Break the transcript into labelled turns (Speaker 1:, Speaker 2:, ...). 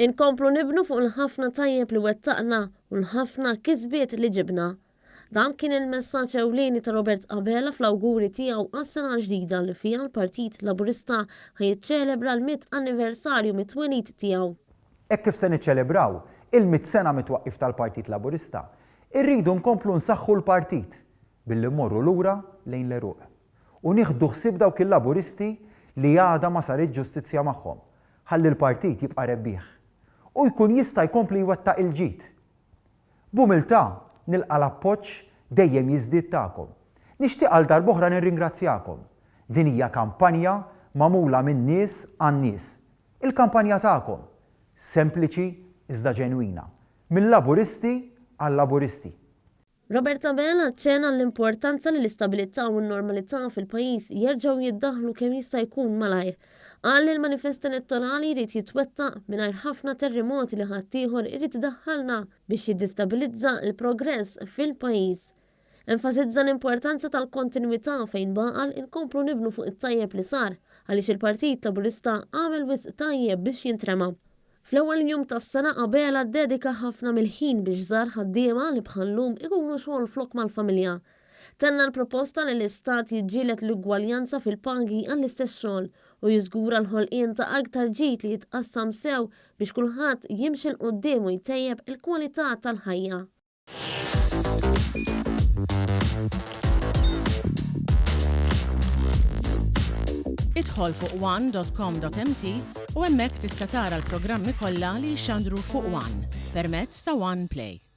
Speaker 1: Inkomplu nibnu fuq il-ħafna tajjeb li wettaqna u l-ħafna kisbiet li ġibna. Dan kien il-messaġġ ewlieni ta' Robert Abela fl-awguri tiegħu għas-sena l-ġdida li fiha l-Partit Laburista ħa jiċċelebra l-mitt anniversarju mit-twelid tiegħu.
Speaker 2: Hekk kif se niċċelebraw il-mitt sena mit-twaqqif tal-Partit Laburista, irridu nkomplu nsaħħu l-partit billi mmorru lura lejn l-għeruq u nieħdu ħsieb dawk il-Laburisti li għadha ma saritx ġustizzja magħhom ħalli l-partit jibqa' rebbieħ u jkun jista' jkompli jwettaq il-ġid. B'umiltà nilqa' l-appoġġ dejjem jiżdied tagħkom. Nixtieq għal darb'oħra nirringrazzjakom. Din hija kampanja magħmula min-nies għan-nies. Il-kampanja tagħkom. Sempliċi iżda ġenwina. Mil-Laburisti għal-Laburisti.
Speaker 1: Robert Abela aċċenna għall-importanza li l-istabilità u n-normalità fil-pajjiż jerġgħu jiddaħħlu kemm jista' jkun malajr. Qal li l-manifest elettorali jrid jitwettaq mingħajr ħafna terrimoti li ħaddieħor irid idaħħalna biex jiddistabilizza l-progress fil-pajjiż. Enfasizza l-importanza tal-kontinwità fejn b'għaqal inkomplu nibnu fuq it-tajjeb li sar għaliex il-Partit Laburista għamel wisq tajjeb biex jintrema. Fl-ewwel jum tas-sena Abela ddedika ħafna mill-ħin biex żar ħaddiema li bħal-lum ikunu xogħol flok mal-familja. Tenna l-proposta li l-Istat jiġġieled l-ugwaljanza fil-pagi għall-istess xogħol u jiżgura l-ħolqien ta' aktar ġid li jitqassam sew biex kulħadd jimxi 'l quddiem u jtejjeb il-kwalità tal-ħajja.
Speaker 3: Idħol fuq one.com.mt u hemmhekk tista' tara l-programmi kollha li jixxandru fuq One permezz ta' One Play.